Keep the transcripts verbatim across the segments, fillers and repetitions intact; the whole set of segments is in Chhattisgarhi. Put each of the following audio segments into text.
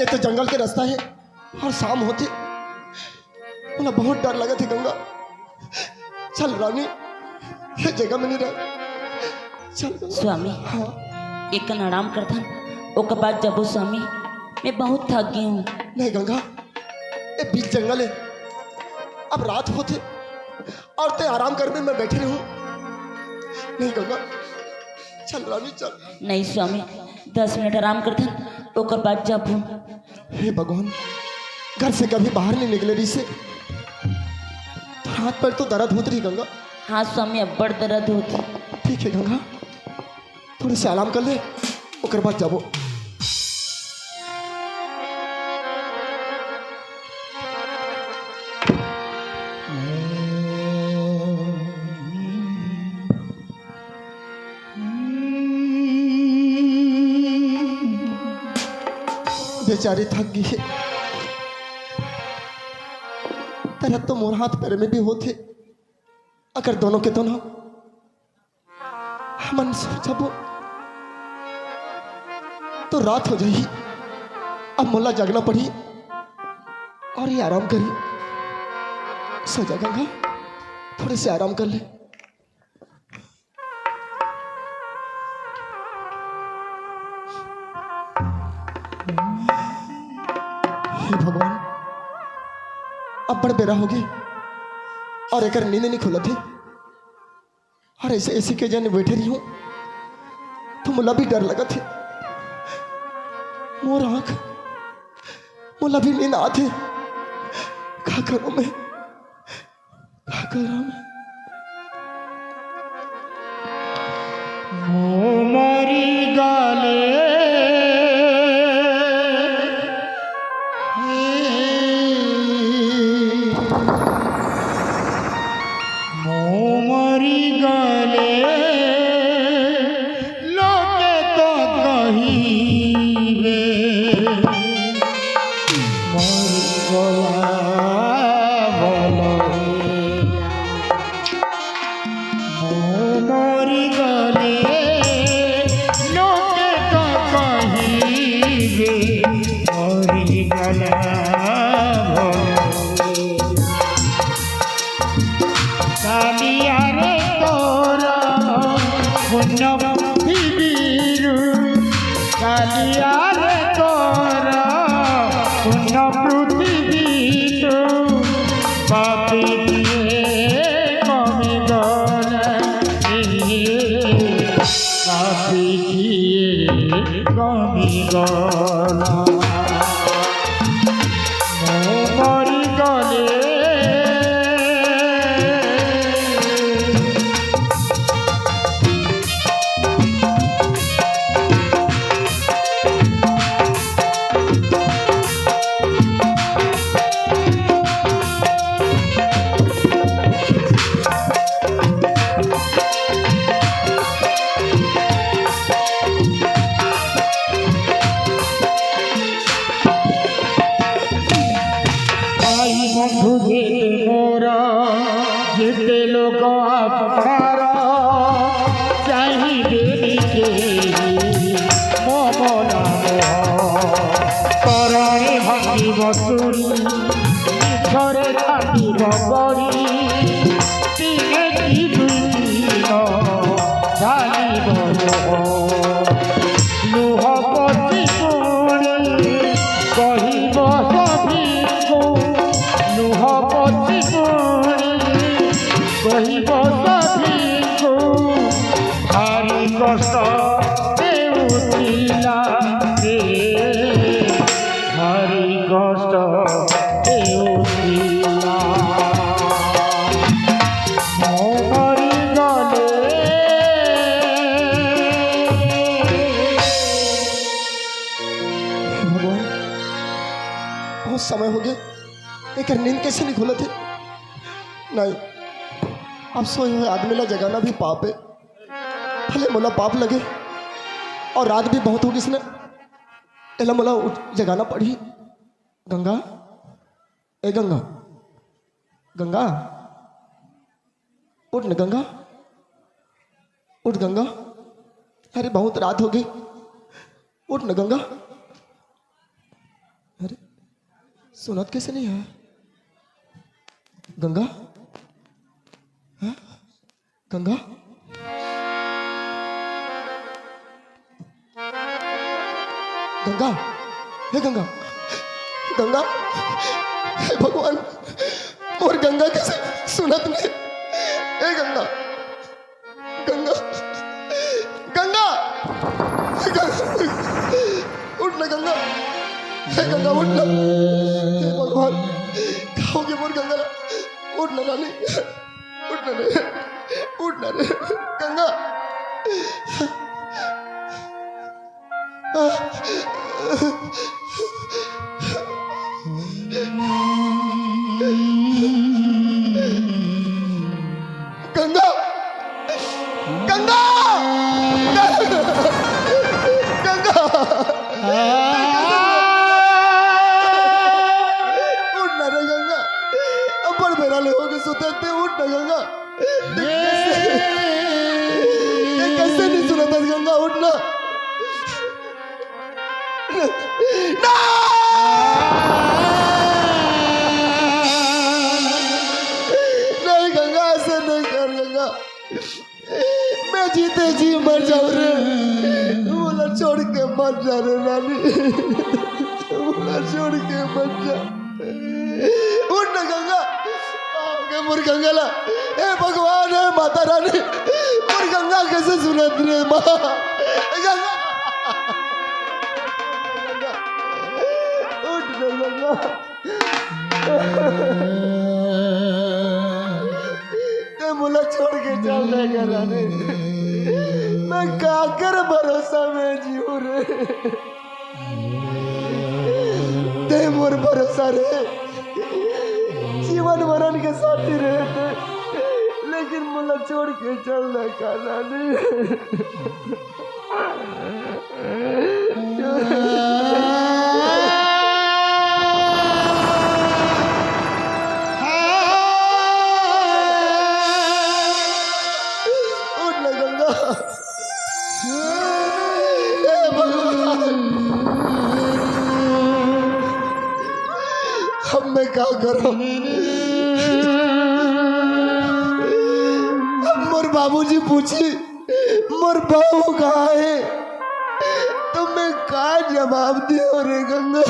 ये तो जंगल के रास्ता हे अउ शाम होथे, मोला बहुत डर लगत हे गंगा। चल रानी, ये जगह में नहीं रह, चल गंगा। स्वामी, हाँ। एक कन आराम करथन, ओकर बाद जाबो स्वामी, मैं बहुत थक गई हूँ। नहीं गंगा, ये बीच जंगल हे, अब रात होथे अउ तैं आराम करबे, मैं बैठे रहूँ। नहीं गंगा, चल रानी चल। नहीं स्वामी, दस मिनट आराम करथन, ओकर बाद जाबो। हे भगवान, घर से कभी बाहर नहीं निकले रहिसे। तोर हाथ पैर तो दर्द होत रही गंगा। हाँ स्वामी, अब्बड़ दर्द होत हे। ठीक हे गंगा, थोड़े से आराम कर ले, ओकर बाद जाबो। बेचारी थक गई हे। दर्द तो मोर हाथ पैर में भी होत हे। अगर दोनों के दोनों हमन सो जाबो तो रात हो जाही। अब मोला जागना पड़ही अउ ये आराम करही। सो जा गंगा, थोड़े से आराम कर ले। हे भगवान, अब्बड़ बेरा होगे अउ एकर नींद नहीं खुलत हे। अउ ऐसे, ऐसे के जन बैठे रही हूँ, तो मोला भी डर लगत हे। मोर आँख, मोला भी नींद आत हे। का करूँ मैं? का करूँ मैं? मोर मरी गले। मोर मरी गले, लोके तो कहिबे, मरी गला बोलो रे। मोर मरी गले, लोके तो कहिबे, मरी गला बोलो रे। कालिया रे तोर पुण्य पृथ्वी, कालिया रे तोर पुण्य पृथ्वी तू पापी किए कमी गले, पापी किए कमी गले। मोर मरी गले। भाई बंधु जेते मोरा, जेते लोग अपनारा, चाही देवी के ममला मोह। करणे भांगी बसुरी, मिछरे कांदी बगड़ी, दिने कि दुई दिन ढाली बरह। लुह पोछि पुणी कहिब सभिंकु, लुह पोछि पुणी कहिब सभिंकु, भारी कष्ट देउथिला रे, भारी कष्ट देउथिला। मोर मरी गले। हे भगवान, बहुत समय होगे, एकर नींद कइसे नहीं खुलत हे? नहीं, अब सोए हुए आदमी ला जगाना भी पाप हे। भले मोला पाप लगे अउ रात भी बहुत होगिस न, एला मोला उठ, जगाना पड़ही। गंगा, ए गंगा, गंगा, उठ न गंगा, उठ गंगा। अरे बहुत रात होगे, उठ न गंगा। अरे, सुनत कइसे नइ हे? गंगा? हाँ? गंगा? गंगा, हे गंगा, गंगा, हे भगवान, मोर गंगा कइसे सुनत नइ हे? हे गंगा, गंगा, गंगा, गंगा, उठ ना गंगा, हे गंगा उठ ना, हे भगवान, का होगे मोर गंगा ला, उठ ना रानी। उठ ना रे, उठ ना रे, गंगा। गंगा, गंगा, गंगा। उठ ना रे गंगा, अब्बड़ बेरा ले होगे सुते ते, उठ ना गंगा। ये कइसे नइ सुनत हस गंगा, उठ ना। ना! नहीं गंगा, अइसे नइ कर गंगा। मैं जीते जी मर जाहूं रे। मोला छोड़ के मत जा रे रानी। मोला छोड़ के मत जा। उठ ना गंगा। का होगे मोर गंगा ला? हे भगवान, हे माता रानी, मोर गंगा कइसे सुनत रे माँ? गंगा, उठ ना गंगा। ते मोला छोड़ के चल दे गंगा रानी। मैं काकर भरोसा में जीऊं रे? ते मोर भरोसा रे, जीवन मरण के साथी रहे ते, लेकिन मोला छोड़ के चल ना का रानी। उठ ना गंगा। हे भगवान, अब मैं का करूं? अब मोर बाबूजी पूछही, मोर बहू कहां हे, त मैं का जवाब दिहूं रे गंगा?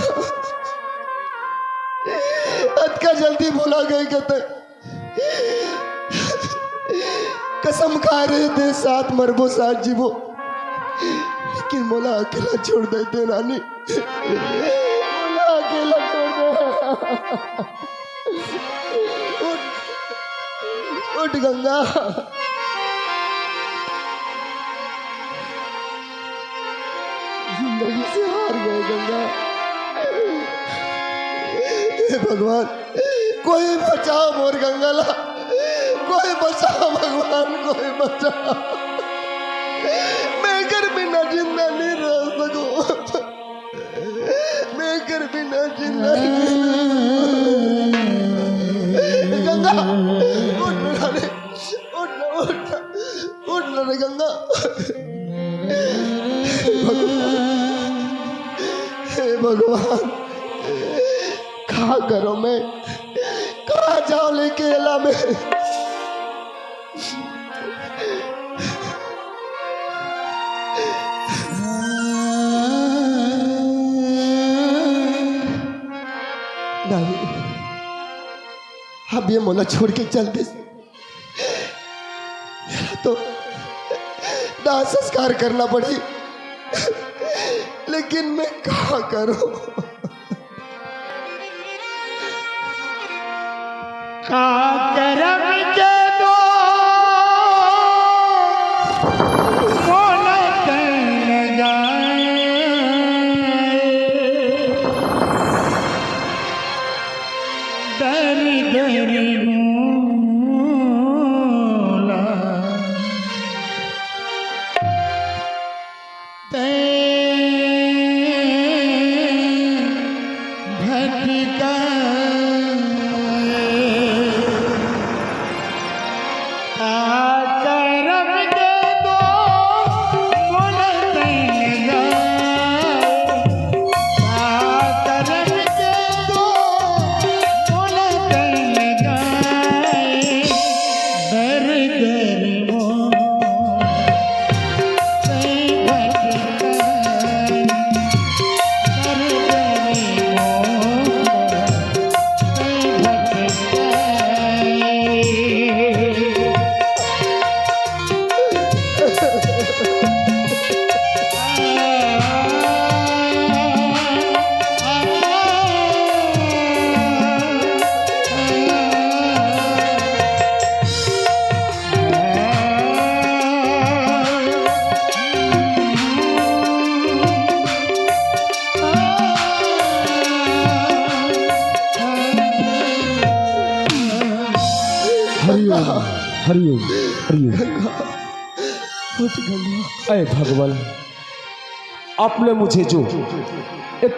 अतका जल्दी भुला गे कते। कसम खा रहे थे, साथ मरबो, साथ जीबो, लेकिन मोला अकेला छोड़ देते रानी, मोला अकेला छोड़ दे। उठ, उठ गंगा। जिंदगी से हार गे गंगा। हे भगवान, कोई बचाओ मोर गंगा ला, कोई बचाओ भगवान, कोई बचाओ। मैं एकर बिना जिंदा नइ रह सकूं, मैं एकर बिना जिंदा नइ रह सकूं। गंगा, उठ ना रे, उठ ना, उठ ना, उठ ना रे गंगा। हे भगवान, का करूं मैं? कहां जाऊं लेके एला मैं? नहीं, अब ये मोला छोड़ के चल दे। तो दाह संस्कार करना पड़ही, लेकिन मैं का करूं? का करम के दोष मोला तन जाए। दर दर मोला तैं भटकाए। का करम के दोष मोला तन जाए। का करम हरिओम, हरिओम, हरिओम। गंगा, उठ गंगा। अय भगवान, आपने मुझे जो एक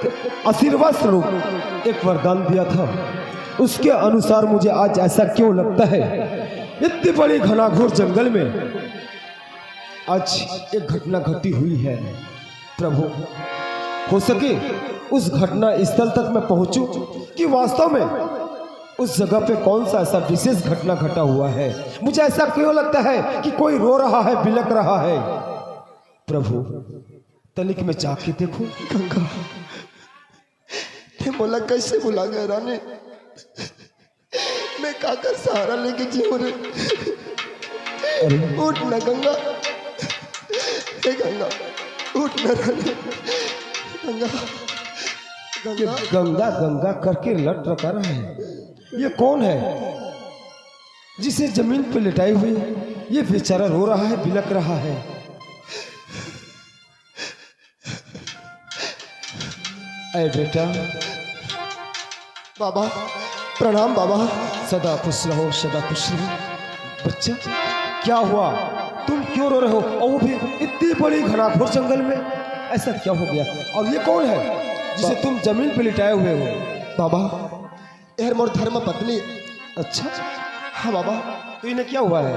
आशीर्वाद स्वरूप एक वरदान दिया था, उसके अनुसार मुझे आज ऐसा क्यों लगता है, इतनी बड़ी घनाघोर जंगल में आज एक घटना घटी हुई है। प्रभु, हो सके उस घटना स्थल तक मैं पहुंचूं कि वास्तव में उस जगह पे कौन सा ऐसा विशेष घटना घटा हुआ है। मुझे ऐसा क्यों लगता है कि कोई रो रहा है, बिलख रहा है। प्रभु, तनिक में जाके देखो। गंगा, ते मोला कैसे भुला गया रानी? मैं काकर सहारा लेके जीऊं रे? अरे। उठ ना गंगा, हे गंगा, उठ ना रानी। गंगा, ये गंगा। गंगा गंगा करके लट रहा है। ये कौन है जिसे जमीन पे लिटाए हुए ये बेचारा रो रहा है, बिलख रहा है? अय बेटा। बाबा, प्रणाम बाबा। सदा खुश रहो, सदा खुश रहो। बच्चा, क्या हुआ? तुम क्यों रो रहे हो? और वो भी इतनी बड़ी घनाघोर जंगल में, ऐसा क्या हो गया? और ये कौन है जिसे तुम जमीन पे लिटाए हुए हो? बाबा, यार मोर धर्म पत्नी। अच्छा? हाँ बाबा। तो इन्हें क्या हुआ है?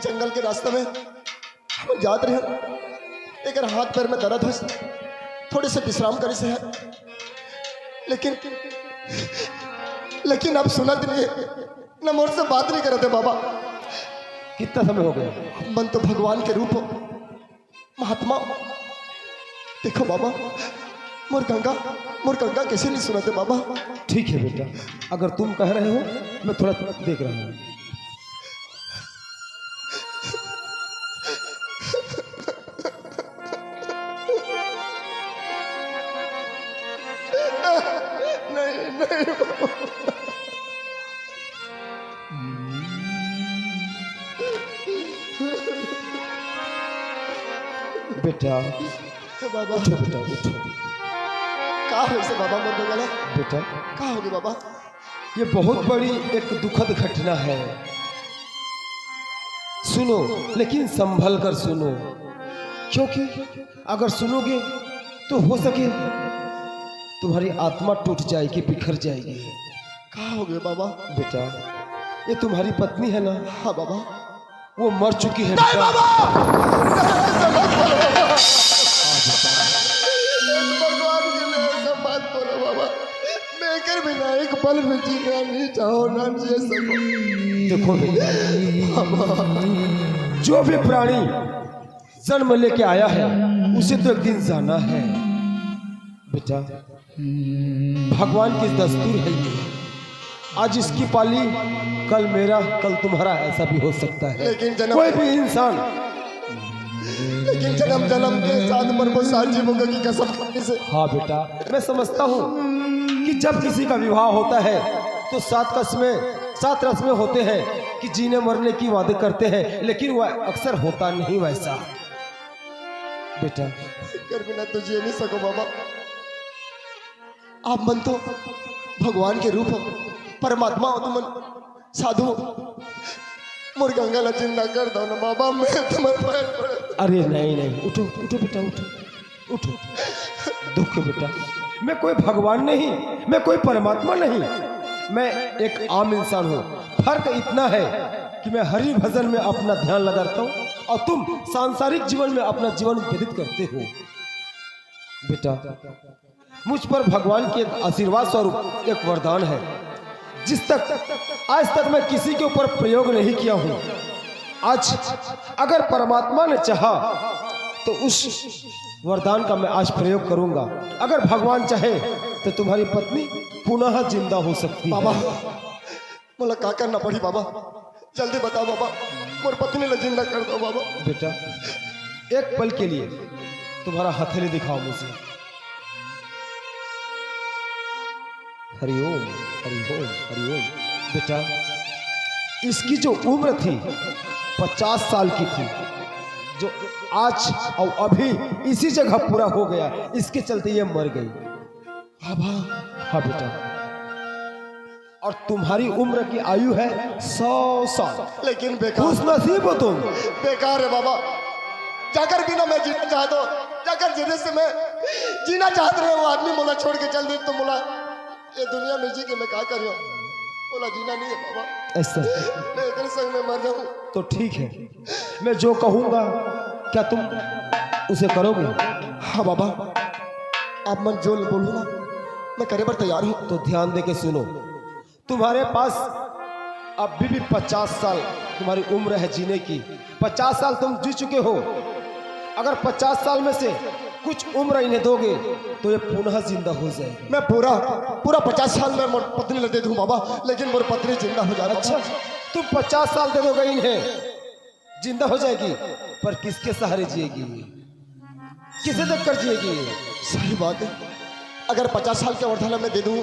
जंगल के रास्ते में हम जात रहे, एकर हाथ पैर में दर्द है, थोड़े से विश्राम करे से है, लेकिन, लेकिन अब सुनत नहीं है, न मोर से बात नहीं करते बाबा। कितना समय हो गया? मन तो भगवान के रूप हो, महात्मा। देखो बाबा, मोर गंगा, मोर गंगा कैसे नहीं सुनते बाबा? ठीक है बेटा, अगर तुम कह रहे हो, मैं थोड़ा देख रहा हूँ। नहीं, नहीं। बेटा, बाबा। उठो बेटा, उठो। का होइसे बाबा मोर गंगा ला? बेटा। का होगे बाबा? ये बहुत बड़ी एक दुखद घटना है। सुनो, लेकिन संभल कर सुनो, क्योंकि अगर सुनोगे तो हो सके तुम्हारी आत्मा टूट जाएगी, बिखर जाएगी। का होगे बाबा? बेटा, ये तुम्हारी पत्नी है ना? हाँ बाबा। वो मर चुकी है बेटा। बाबा! भगवान के लिए ऐसा मत बोलो बाबा। मैं कर बिना एक पल भी जीना नहीं चाहो ना जिए सको। देखो बेटा, जो भी प्राणी जन्म लेके आया है, उसे तो एक दिन जाना है बेटा। भगवान की दस्तूर है ये। आज इसकी पाली, कल मेरा, कल तुम्हारा, ऐसा भी हो सकता है। लेकिन जन्म कोई भी इंसान लेकिन जन्म जन्म के साथ प्रभु साथ जीवोगे की कसम खाने से। हाँ बेटा, मैं समझता हूँ कि जब किसी का विवाह होता है तो सात कस्में, सात रस्में होते हैं कि जीने मरने की वादे करते हैं, लेकिन वह अक्सर होता नहीं वैसा। बेटा, कर बिना तो जी नहीं सको बाबा। आप मन तो भगवान के रूप हो, परमात्मा हो, तुमन साधु हो। मोर गंगा ला जिंदा कर दो ना बाबा, मैं तुम्हारे पैर पड़े। अरे नहीं, नहीं, उठो, उठो बेटा, उठो, उठो। दुख के बेटा, मैं कोई भगवान नहीं, मैं कोई परमात्मा नहीं, मैं एक आम इंसान हूँ। फर्क इतना है कि मैं हरि भजन में अपना ध्यान लगाता हूँ और तुम सांसारिक जीवन में अपना जीवन व्यतीत करते हो। बेटा, मुझ पर भगवान के आशीर्वाद स्वरूप एक वरदान है, जिस तक, आज तक मैं किसी के ऊपर प्रयोग नहीं किया हूँ। आज अगर परमात्मा ने चाहा तो उस वरदान का मैं आज प्रयोग करूंगा। अगर भगवान चाहे तो तुम्हारी पत्नी पुनः जिंदा हो सकती है। बाबा, मोला का करना पड़ी बाबा? जल्दी बताओ बाबा, मोर पत्नी ला जिंदा कर दो बाबा। बेटा, एक पल के लिए तुम्हारा हथेली दिखाओ मुझे। हरिओम, हरिओम, हरिओम। बेटा, इसकी जो उम्र थी, पचास साल की थी, जो आज और अभी इसी जगह पूरा हो गया, इसके चलते ये मर गई। बाबा। हाँ बेटा, और तुम्हारी उम्र की आयु है सौ साल। लेकिन बेकार, खुश नसीब हो तुम। बेकार है बाबा, जाकर भी ना मैं जीना चाहता हूँ, जाकर जीने से मैं जीना चाहत रहे, वो आदमी मोला छोड़ के चल दे तो मोला ये दुनिया में जी के मैं का करियो? मोला जीना नहीं है बाबा। ऐसा? मैं एकरे संग में मर जाऊं। तो ठीक है, मैं जो कहूंगा, क्या तुम उसे करोगे? हाँ बाबा, आप मन जो बोलो ना, मैं करे बर तैयार हूँ। तो ध्यान दे के सुनो, तुम्हारे पास अभी भी पचास साल तुम्हारी उम्र है जीने की। पचास साल तुम जी चुके हो। अगर पचास साल में से कुछ उम्र इन्हें दोगे, तो ये पुनः जिंदा हो जाएगी। मैं पूरा, पूरा पचास साल में मोर पत्नी ला दे दूं बाबा, लेकिन मोर पत्नी जिंदा हो जाए। अच्छा, तुम पचास साल दे दोगे इन्हें, जिंदा हो जाएगी, पर किसके सहारे जिएगी? किसे देख कर जिएगी? सही बात है, अगर पचास साल के औरत ला मैं दे दूं,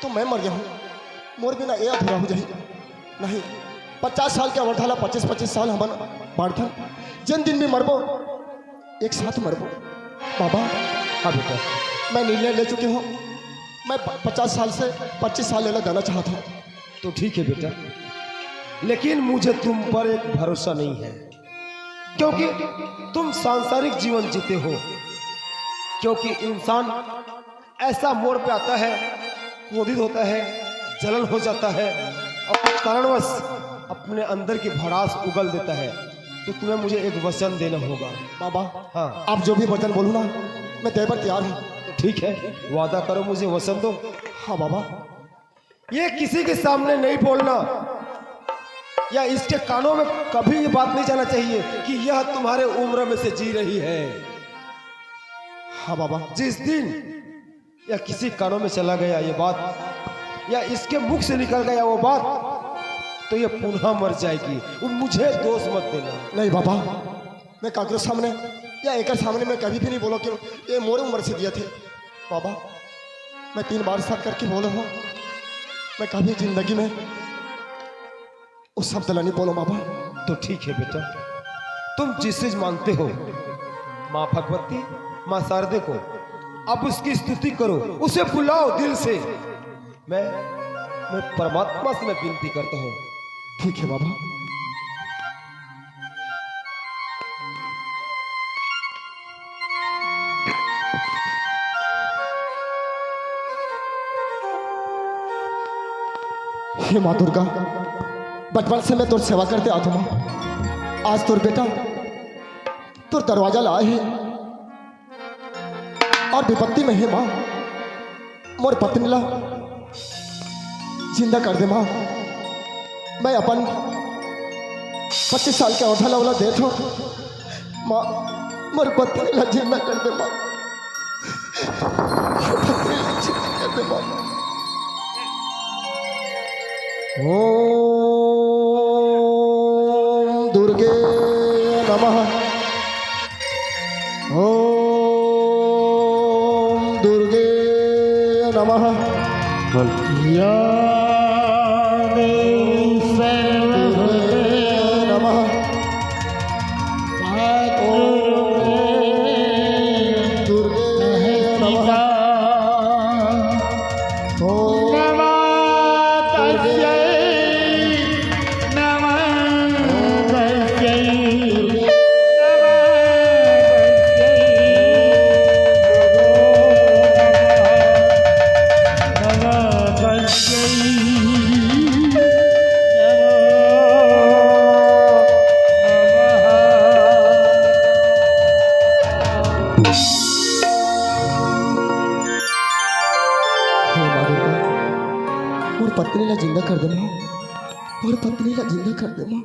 तो मैं मर जाऊं, मोर बिना ये अधूरा हो जाही। नहीं, पचास साल के औरत ला पच्चीस पच्चीस साल हमन बांटथन, जिन दिन भी मरबो, एक साथ मरबो। बाबा, हाँ बेटा। मैं निर्णय ले चुके हूँ, मैं प-, पचास साल से पच्चीस साल लेना जाना चाहता हूँ। तो ठीक है बेटा, लेकिन मुझे तुम पर एक भरोसा नहीं है, क्योंकि तुम सांसारिक जीवन जीते हो। क्योंकि इंसान ऐसा मोड़ पे आता है, क्रोधित होता है, जलन हो जाता है और कारणवश अपने अंदर की भड़ास उगल देता है। तो तुम्हें मुझे एक वचन देना होगा। बाबा, हाँ। आप जो भी वचन बोलो ना, मैं दे बर तैयार हूँ। तो ठीक है, वादा करो, मुझे वचन दो। हाँ बाबा। ये किसी के सामने नहीं बोलना, या इसके कानों में कभी ये बात नहीं जाना चाहिए कि यह तुम्हारे उम्र में से जी रही है। हाँ बाबा। जिस दिन या किसी कानों में चला गया ये बात, या इसके मुख से निकल गया वो बात, तो ये पुनः मर जाएगी। वो मुझे दोष मत देना। नहीं बाबा, मैं काकरो सामने या एकर सामने मैं कभी भी नहीं बोलो कि ये मोर उम्र से दिया थे। बाबा, मैं तीन बार साथ करके बोलो हूँ, मैं कभी जिंदगी में उस शब्द ला नहीं बोलो बाबा। तो ठीक है बेटा, तुम जिस चीज मानते हो, माँ भगवती, माँ शारदे को, अब उसकी स्तुति करो, उसे बुलाओ दिल से। मैं, मैं परमात्मा से मैं विनती करता हूँ। ठीक है बाबा। हे माँ दुर्गा, बचपन से मैं तोर सेवा करते आत हूँ माँ। आज तोर बेटा तोर दरवाजा ला आए हे और विपत्ति में हे माँ, मोर पत्नी ला जिंदा कर दे माँ। मैं अपन पच्चीस साल के औरत ला ओला देत हूँ माँ, मोर पत्नी ला जिंदा कर दे माँ। मोर पत्नी ला जिंदा कर दे माँ। ओम दुर्गे नमः। ओम दुर्गे नमः। बोल। या देवी सर्वभूते नमः। ओम दुर्गे नमः। ओम नमः तस्यै। नमः तस्यै, नमः तस्यै, नमः तस्यै, नमो नमः। हे माँ दुर्गा, मोर पत्नी ला जिंदा कर दे माँ, मोर पत्नी ला जिंदा कर दे माँ।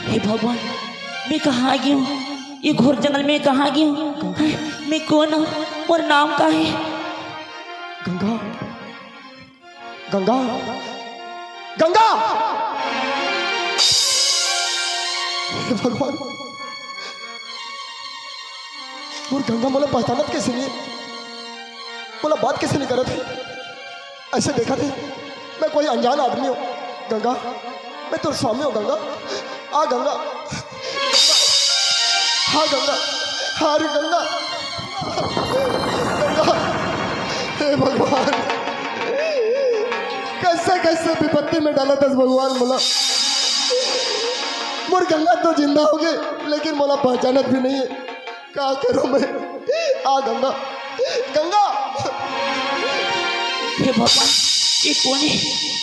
हे भगवान, मैं कहाँ आ गया हूँ? ये घोर जंगल में कहाँ आ गया हूँ? हैं? मैं कौन हूँ? मोर नाम का है? गंगा, गंगा, गंगा। हे भगवान, मोर गंगा मोला पहचानत कैसे नहीं है? मोला बात कैसे नहीं करत है? ऐसे देखा थे, मैं कोई अनजान आदमी हूँ। गंगा, मैं तोर स्वामी हूँ गंगा। आ गंगा, हाँ गंगा, हाँ रे गंगा, गंगा, हे भगवान। कैसे कैसे विपत्ति में डालत हस भगवान मोला। मोर गंगा तो जिंदा होगे, लेकिन मोला पहचानत भी नहीं है। का करूं मैं? आ गंगा, गंगा। हे भगवान, ये कोन हे?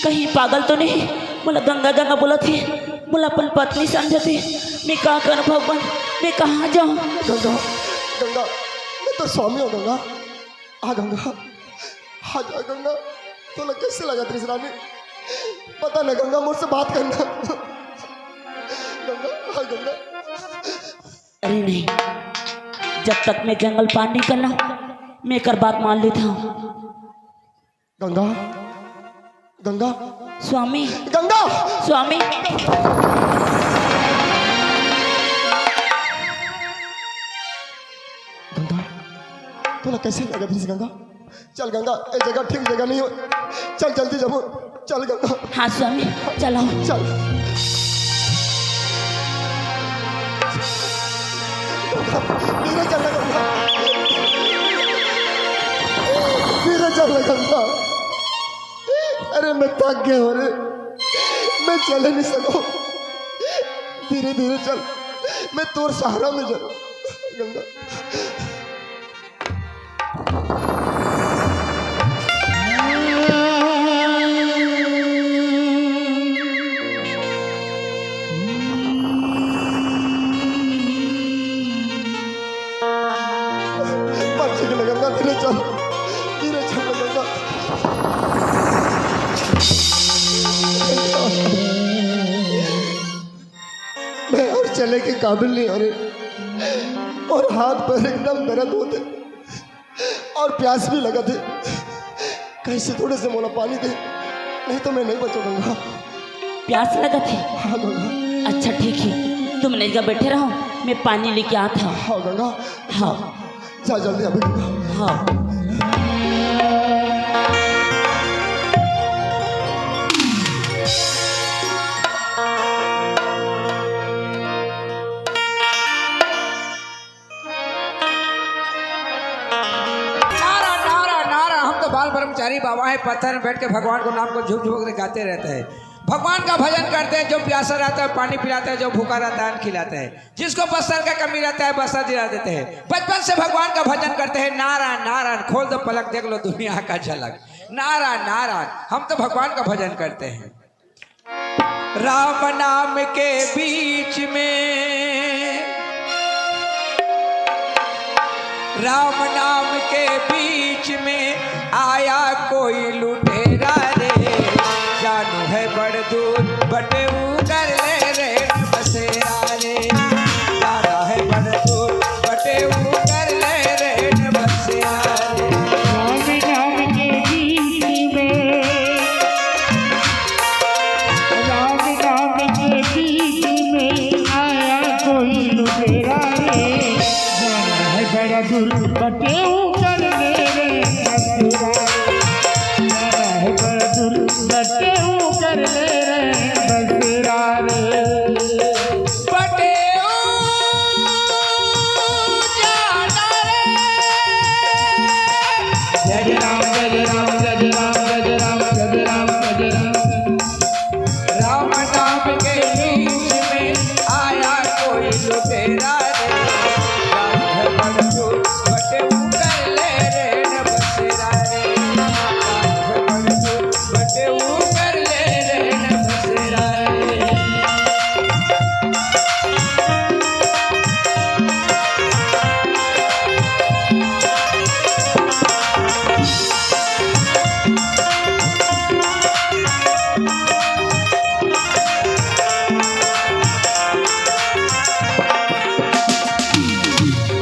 कहीं पागल तो नहीं? मोला गंगा गंगा बोलत हे, मोला अपन पत्नी समझत हे। मैं का करूं भगवान, मैं कहां जाऊं? गंगा, गंगा, मैं तो स्वामी हूं गंगा। आ गंगा, आ जा गंगा। तोला कैसे लगत रहिस रानी? बता ना गंगा, मोर से बात करना। गंगा, आ गंगा। अरे नहीं, जब तक मैं जंगल पार नहीं करना, मैं एकर बात मान लेता हूँ। गंगा, गंगा, स्वामी, गंगा। स्वामी। गंगा, तोला कैसे लगत रहिस गंगा? चल गंगा, ये जगह ठीक जगह नहीं हो। चल जल्दी जाबो। चल गंगा। हाँ स्वामी, चलो। चल। गंगा, धीरे चल ना गंगा। धीरे चल ना गंगा। अरे मैं थक गया हूँ रे, मैं चले नहीं सकूँ। धीरे धीरे चल, मैं तोर सहारा में चलूँ गंगा। मत चल गंगा, धीरे चल, धीरे चल गंगा। मैं और चले के काबिल नहीं हो रे, और हाथ पैर एकदम दर्द होते। और प्यास भी लगत हे। कहीं से थोड़े से मोला पानी दे, नहीं तो मैं नहीं बचूं गंगा। प्यास लगत हे? हाँ गंगा। अच्छा ठीक है, तुम नैगा बैठे रहो, मैं पानी लेके आत हूँ। हाँ गंगा। हाँ। जा जल्दी अभी गंगा। हाँ। नारा, नारा, नारा, हम तो बाल ब्रह्मचारी बाबा हैं, पत्थर में बैठ के भगवान को नाम को झूम झूम के गाते रहते हैं। भगवान का भजन करते हैं, जो प्यासा रहता है पानी पिलाते हैं, जो भूखा रहता है अन्न खिलाते हैं, जिसको बस्तर का कमी रहता है बस्तर दिला देते हैं। बचपन से भगवान का भजन करते हैं। नारायण, नारायण, खोल दो पलक, देख लो दुनिया का झलक। नारायण, नारायण, हम तो भगवान का भजन करते हैं। राम नाम के बीच में, राम नाम के बीच में आया कोई लुटेरा रे, जानू है बड़ दूर बटे उतर ले रे बसेरा रे, जाना है बड़ दूर बटे उतर ले रे बसेरा रे। राम नाम के बीच में, राम नाम के बीच में आया कोई लुटेरा रे, जाना है बड़ा दूर बटे उतर ले रे बसेरा रे, जाना है बड़ा दूर बटे उतर ले रे बसेरा रे। बटे जाना रे। जय राम, जय राम, जय राम, जय राम, जय राम, जय राम। राम नाम के बीच में आया कोई लुटेरा रे। राम है बड़ दूर बटे उतर ले रे न बसेरा रे। राम है बड़ दूर बटे उतर ले रे न बसेरा रे।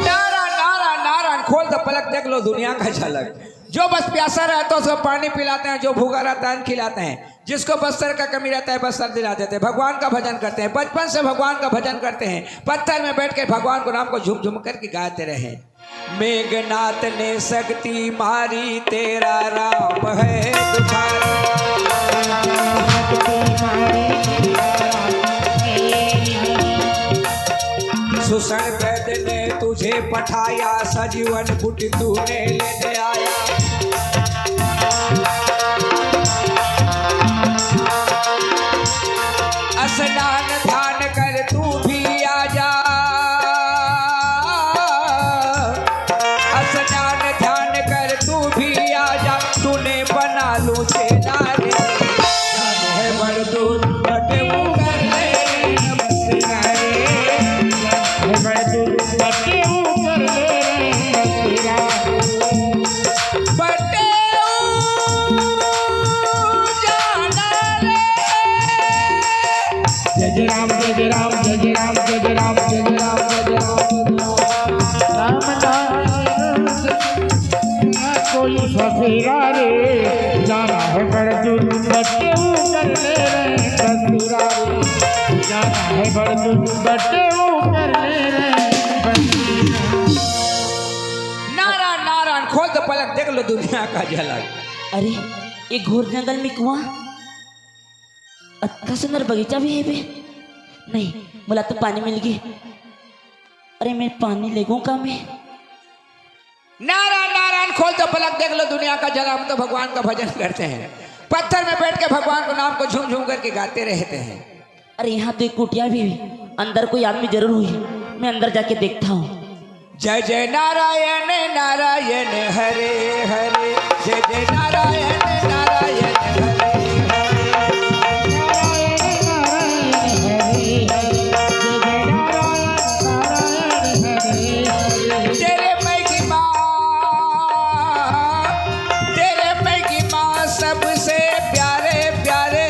नारायण, नारायण, नारायण, खोल दो पलक, देख लो दुनिया का झलक। जो बस प्यासा रहता है उसको पानी पिलाते हैं, जो भूखा रहता है अन्न खिलाते हैं, जिसको बस्तर का कमी रहता है बस्तर दिला देते हैं, भगवान का भजन करते हैं, बचपन से भगवान का भजन करते हैं, पत्थर में बैठ के भगवान को नाम को झूम झूम करके गाते रहे। मेघनाथ ने शक्ति मारी, तेरा राम है दुधारी। सुषण वैद्य ने तुझे पठाया, सजीवन बुटी तूने लेके आया। लो चेला रे, जानो है बड़ दूर बटे ऊपर ले, बसेरा रे। है बड़ दूर बटे ऊपर ले, बसेरा। बटे ऊ जाना रे। जय जय राम, जय जय राम, जय जय राम, जय जय राम, जय जय राम, जय जय राम, जय जय राम। राम नाम कोई सफेरा रे, जाना है बड़ दूर बटे ऊपर ले रे बसेरा रे, जाना है बड़ दूर बटे ऊपर ले रे बसेरा। नारायण, नारायण, खोल दो पलक, देख लो दुनिया का झलक। अरे, ये घोर जंगल में कुआं, अतका सुंदर बगीचा भी हे बे। नहीं, मोला तो पानी मिल गे। अरे, मैं पानी लेगों का मैं? नारायण, नारायण, खोल दो पलक, देख लो दुनिया का झलक। हम तो भगवान का भजन करते हैं, पत्थर में बैठ के भगवान को नाम को झूम झूम करके गाते रहते हैं। अरे, यहाँ तो एक कुटिया भी है, अंदर कोई आदमी जरूर होही, मैं अंदर जाके देखता हूँ। जय जय नारायण नारायण हरे हरे, जय जय नारायण नारायण हरे हरे। तेरे महिमा, तेरे महिमा सबसे प्यारे प्यारे।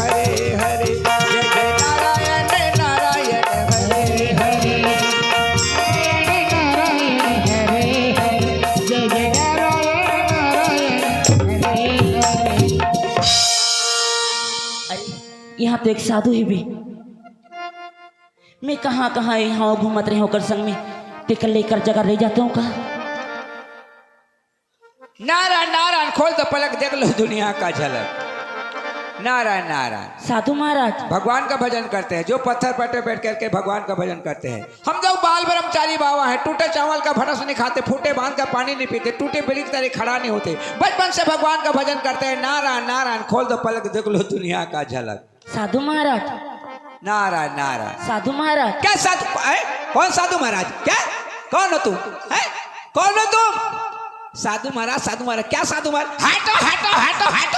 हरे हरे, जय जय नारायण नारायण हरे हरे। अरे, यहाँ तो एक साधु हे बे। मैं कहाँ कहाँ यहाँ घूमत रहे ओकर संग में, तेकर ले एकर जगह रह जाते हो का? नारायण नारायण, खोल दो पलक, देख लो दुनिया का झलक। नारायण नारायण। साधु महाराज। भगवान का भजन करते हैं, जो पत्थर पटे बैठ करके भगवान का भजन करते हैं। हम जो बाल ब्रह्मचारी बाबा हैं, टूटे चावल का भनस नहीं खाते, फूटे बांध का पानी नहीं पीते, टूटे बीड़ी की तरह खड़ा नहीं होते, बचपन से भगवान का भजन करते हैं। नारायण नारायण, खोल दो पलक, देख लो दुनिया का झलक। साधु महाराज। नारायण नारायण। साधु महाराज। क्या साधु, हैं? कौन साधु महाराज? क्या? कौन हो तुम? हैं? कौन हो तुम? साधु महाराज, साधु महाराज, क्या साधु महाराज? हटो, हटो, हटो, हटो।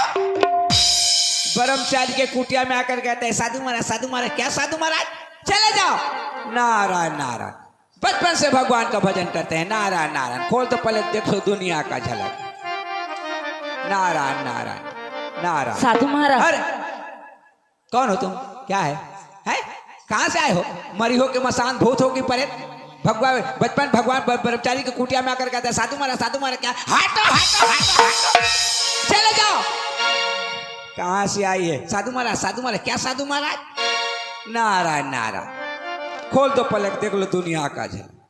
ब्रह्मचारी के कुटिया में आकर कहते हैं, "साधु महाराज, साधु महाराज, क्या साधु महाराज? चले जाओ।" नारायण नारायण। बचपन से भगवान का भजन करते हैं। नारायण नारायण, खोल दो पलक, देखो दुनिया का झलक। नारायण नारायण नारायण। साधु महाराज। अरे, कौन हो तुम? क्या है? हैं? कहाँ से आए हो? मरी हो कि मसान, भूत हो कि प्रेत? भगवान, बचपन भगवान ब-, ब्रह्मचारी की कुटिया में आकर कहता है, "साधु महाराज, साधु महाराज।" क्या? हटो, हटो, हटो, हटो। चले जाओ। कहाँ से आई है? साधु महाराज, साधु महाराज। क्या साधु महाराज? नारायण, नारायण। खोल दो पलक, देख लो दुनिया का झलक।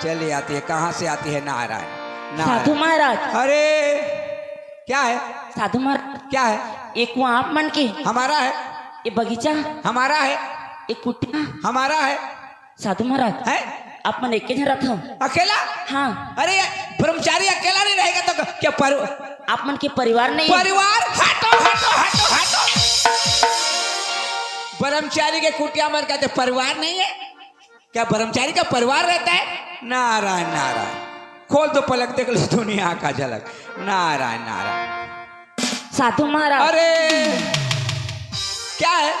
चली आती है, कहाँ से आती है? नारायण, नारायण। साधु महाराज। अरे, क्या है? साधु महाराज। क्या है? ये कुआं आप मन के? हमारा है। ये बगीचा? हमारा है। ये कुटिया? हमारा है। साधु महाराज। है? आप मन एक झन रथो? अकेला? हाँ। अरे, ब्रह्मचारी अकेला नहीं रहेगा तो क्या पर- आप मन के परिवार नहीं? परिवार? हटो, हटो, हटो, हटो। ब्रह्मचारी के कुटिया में कहते परिवार नहीं है? क्या ब्रह्मचारी का परिवार रहता है? नारायण, नारायण। खोल दो पलक, देख लो दुनिया का झलक। नारायण, नारायण। साधु महाराज। अरे, क्या है?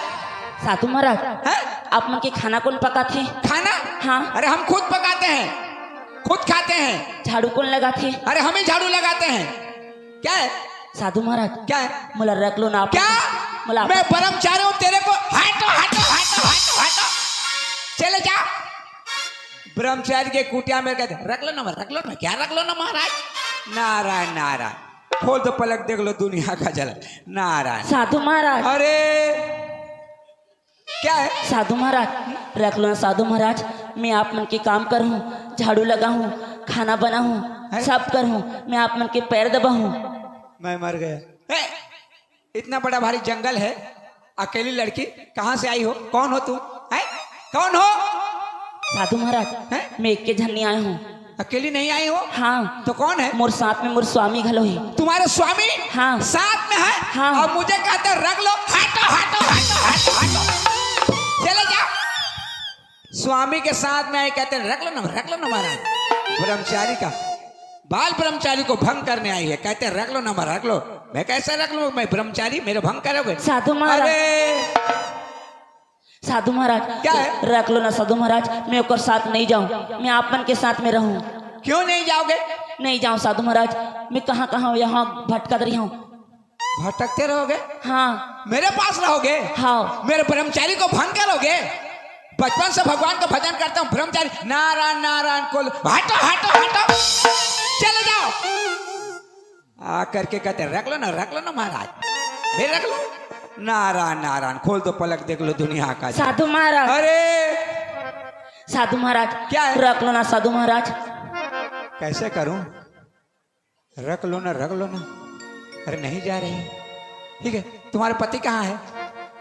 साधु महाराज। हैं? आप मन के खाना कौन पकाथे? खाना? हाँ। अरे, हम खुद पकाते हैं, खुद खाते हैं। झाड़ू कौन लगाथे? अरे, हम ही झाड़ू लगाते हैं। क्या है? साधु महाराज। क्या है? मोला रख लो ना आप। क्या? मोला आप मैं ब्रह्मचारी हूँ, तेरे को हटो, हटो, हटो, हटो, हटो। चले जा। ब्रह्मचारी के कुटिया में कहते, "रख लो ना, रख लो ना।" क्या रख लो ना महाराज? नारायण, नारायण। खोल दो पलक, देख लो दुनिया का झलक। नारायण। साधु महाराज। अरे, क्या है? साधु महाराज, रख लो ना साधु महाराज, मैं आप मन के काम करहूँ, झाड़ू लगाहूँ, खाना बनाहूँ, हैं? सब करहूँ, मैं आप मन के पैर दबाहूँ। मैं मर गया। ए, इतना बड़ा भारी जंगल है, अकेली लड़की, कहाँ से आई हो? कौन हो तुम? हैं? कौन हो? साधु महाराज, हैं? मैं एक के झन नहीं आया हूँ। अकेली नहीं आई हो? हाँ। तो कौन है? मोर साथ में मोर स्वामी घलो है। तुम्हारे स्वामी? हाँ। साथ में है? हाँ। और मुझे कहते, "रख लो।" हटो, हटो, हटो, हटो, हटो। चले जाओ। स्वामी के साथ में आए, कहते हैं, "रख लो ना, रख लो ना महाराज।" ब्रह्मचारी का, बाल ब्रह्मचारी को भंग करने आई है, कहते हैं, "रख लो ना महाराज, रख लो।" मैं कैसे रख लूं? मैं ब्रह्मचारी, मेरे भंग करोगे? साधु महाराज। अरे! साधु महाराज, क्या है? रख लो ना साधु महाराज, मैं ओकर साथ नहीं जाऊं, मैं आप मन के साथ में रहूं। क्यों नहीं जाओगे? नहीं जाऊं साधु महाराज, मैं कहाँ कहाँ यहाँ भटकत रही हूँ। भटकते रहोगे? हाँ। मेरे पास रहोगे? हाँ। मेरे ब्रह्मचारी को भंग करोगे? बचपन से भगवान का भजन करता हूँ, ब्रह्मचारी, नारायण नारायण को, हटो हटो हटो, चले जाओ। आ करके कहते, रख लो ना, रख लो ना महाराज, मैं रख लो। नारायण नारायण, खोल दो पलक, देख लो दुनिया का। साधु महाराज। अरे! साधु महाराज। क्या है? रख लो ना साधु महाराज। कैसे करूं? रख लो ना, रख लो ना। अरे नहीं जा रही। ठीक है, तुम्हारे पति कहाँ है?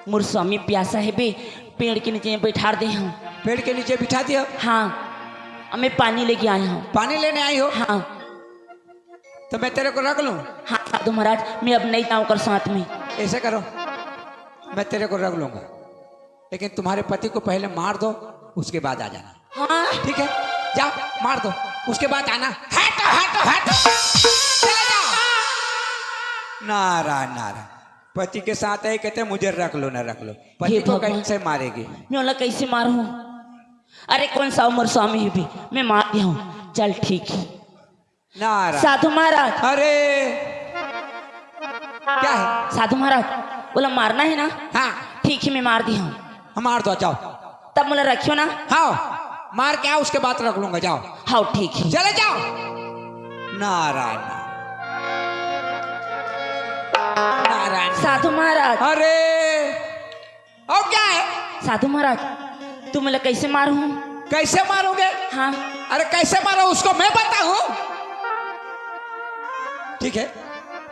मोर स्वामी प्यासा हेबे, पेड़ के नीचे बैठा दे हूँ। पेड़ के नीचे बिठा दिया? हाँ, अब मैं पानी लेके आई हूँ। पानी लेने आई हो? हाँ। तो मैं तेरे को रख लूं? हाँ साधु महाराज, मैं अब नहीं जाऊँ ओकर साथ में। ऐसे करो, मैं तेरे को रख लूंगा, लेकिन तुम्हारे पति को पहले मार दो, उसके बाद आ जाना। हाँ। ठीक है, जाओ, मार दो, उसके बाद आना। हट हट हट, चले जाओ। नारायण नारायण, पति के साथ है, कहते मुझे रख लो ना रख लो। पति हे को भगवान। कैसे मारेगी? मैं ओला कैसे मारूं? अरे कौन सा उम्र स्वामी ही भी, मैं मार दिया हूँ। चल ठीक है। नारायण। साधु महाराज। अरे, क्या है? साधु महाराज, ओला मारना है ना? हाँ। ठीक है, मैं मार दी हूँ। हाँ, मार दो, जाओ। तब मोला रखियो ना? हाँ, मार के आओ, उसके बाद रख लूंगा, जाओ। हाँ, ठीक है। चले जाओ। नारायण, नारायण। साधु महाराज। अरे, और क्या है? साधु महाराज, तुम मोला कैसे मारहू? कैसे मारोगे? हाँ। अरे कैसे मारो, उसको मैं बताऊं? ठीक है,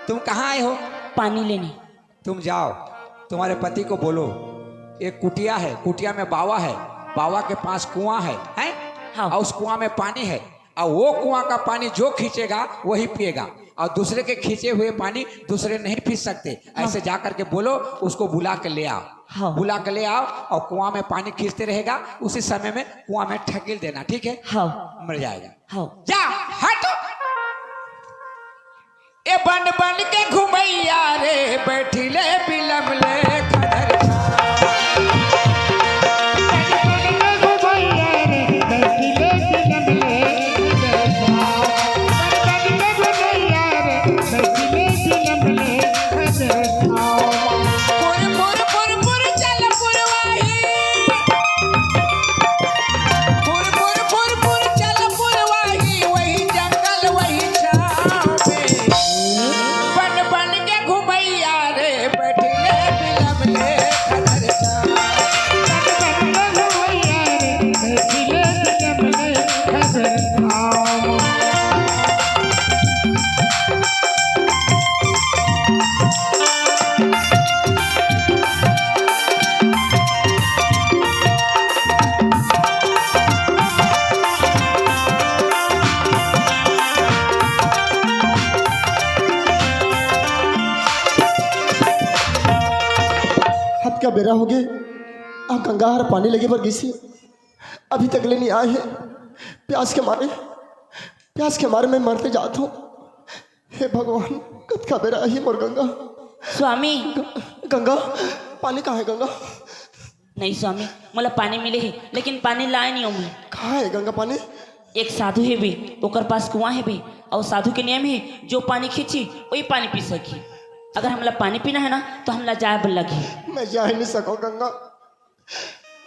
तुम कहाँ आए हो? पानी लेने। तुम जाओ, तुम्हारे पति को बोलो, एक कुटिया है, कुटिया में बावा है, बावा के पास कुआं है, हैं? हाँ। और उस कुआं में पानी है, और वो कुआं का पानी जो खींचेगा वही पिएगा, और दूसरे के खींचे हुए पानी दूसरे नहीं पी सकते। हाँ। ऐसे जा करके बोलो, उसको बुला के ले आओ। हाँ। बुला के ले आओ और कुआं में पानी खींचते रहेगा, उसी समय में कुआं में ढकेल देना, ठीक है? हाँ। मर जाएगा। हाँ। जा, हट। ए बन बन के घुमैया रे, बैठी ले बिलम ले खदर। फुर, फुर, फुर, फुर, चल पुरवाही। फुर, फुर, फुर, फुर, चल पुरवाही, वही जंगल, वही छाँव में। बन, बन के घुमैया रे, बैठले बिलमले खदर छाँव। बन, बन के घुमैया रे, बैठले बिलमले खदर छाँव। हद का बेरा होगे, आ गंगा हर पानी लेगे बर गिस हे, अभी तक ले नहीं आए हे। प्यास के मारे, प्यास के मारे मैं मरते जात हूँ। हे भगवान, कतका बेरा आही मोर गंगा। स्वामी। ग-, गंगा, पानी कहाँ हे गंगा? नहीं स्वामी, मोला पानी मिले हे, लेकिन पानी लाए नहीं हूँ मैं। कहाँ हे गंगा पानी? एक साधु हेबे, ओकर पास कुआं हेबे, अउ साधु के नियम हे, जो पानी खींची, वही पानी पी सकी। अगर हमला पानी पीना हे ना, तो हमला जाए बर लगही। मैं जा ही नहीं सको गंगा,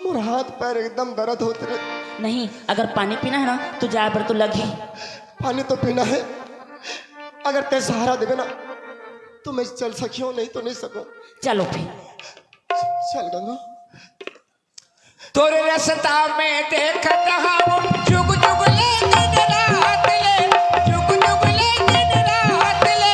मोर हाथ पैर एकदम दर्द होत रे। नहीं, अगर पानी पीना हे ना, तो जाए बर तो लगही। पानी तो पीना हे, अगर तैं सहारा देबे ना, तो मैं चल सकियो, नहीं तो नहीं सको। चलो फिर। चल गंगा। तोर रस्ता में देखत हवं, जुग जुग ले दिन रात ले, जुग जुग ले दिन रात ले।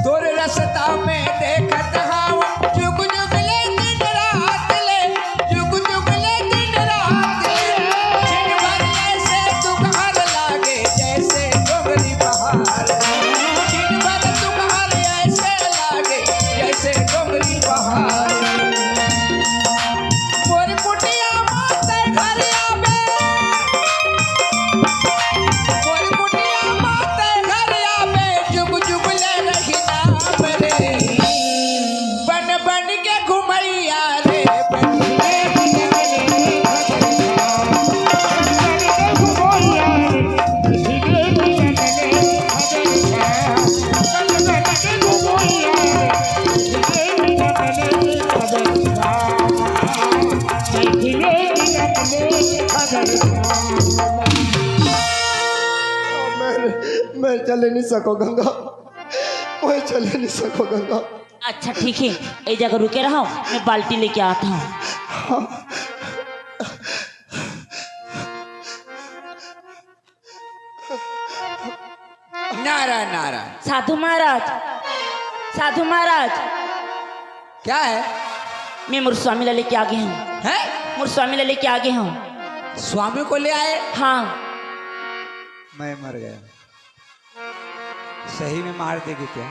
तोर रस्ता में देखत हवं, जुग जुग ले दिन रात ले, जुग जुग ले दिन रात ले। छिन भर ऐसे तुकहर लागे, जैसे डोंगरी बहार। छिन भर तुकहर ऐसे लागे, जैसे मैं, मैं चले नहीं सको गंगा, मैं चले नहीं सको गंगा। अच्छा ठीक है, ए जगह रुके रहो, मैं बाल्टी लेके आता हूँ। नारायण नारायण। साधु महाराज, साधु महाराज। क्या है? मैं मोर स्वामी ला लेके आ गए हूँ। हैं? मोर स्वामी ला लेके आ गए हूँ। स्वामी को ले आए? हाँ। मैं मर गया। सही में मार देगी क्या?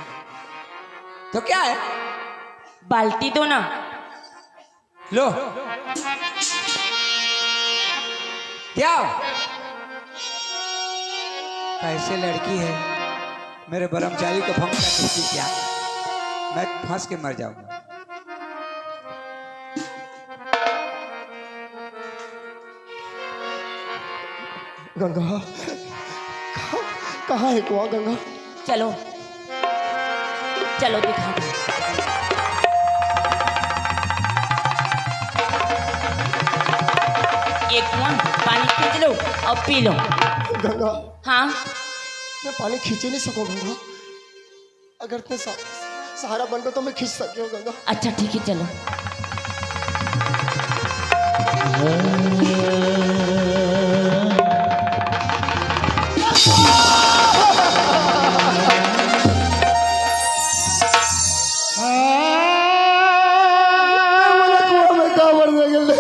तो क्या है? बाल्टी दो ना। लो। क्या? कैसे लड़की है? मेरे ब्रह्मचारी को भंग कर देती क्या? मैं फंस के मर जाऊंगा। गंगा, कहाँ है कुआं गंगा? चलो, चलो दिखा दो। एक कुआं पानी खींच लो और पी लो। गंगा। हाँ। मैं पानी खींच ही नहीं सकूँ गंगा। अगर तैं सहारा बनबे तो मैं खींच सके हो गंगा। अच्छा ठीक है, चलो।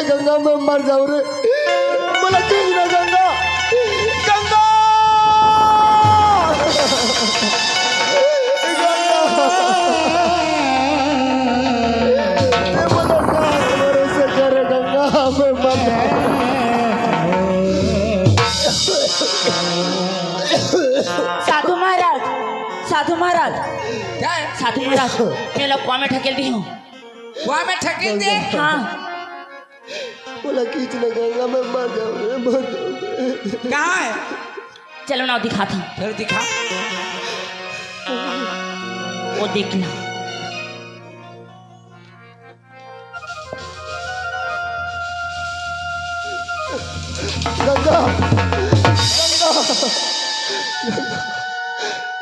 गंगा मैं मर जाऊं रे। साधु महाराज, साधु महाराज। क्या है? साधु महाराज, मैं लोग कुआं में ढकेल दी हूँ। कुआं में ढकेल दे? हाँ। बोला खींच ले गंगा, मैं मर जाऊँ, मैं मर जाऊँ। कहाँ है? चलो ना दिखा था। चलो दिखा। वो देखना। गंगा, गंगा,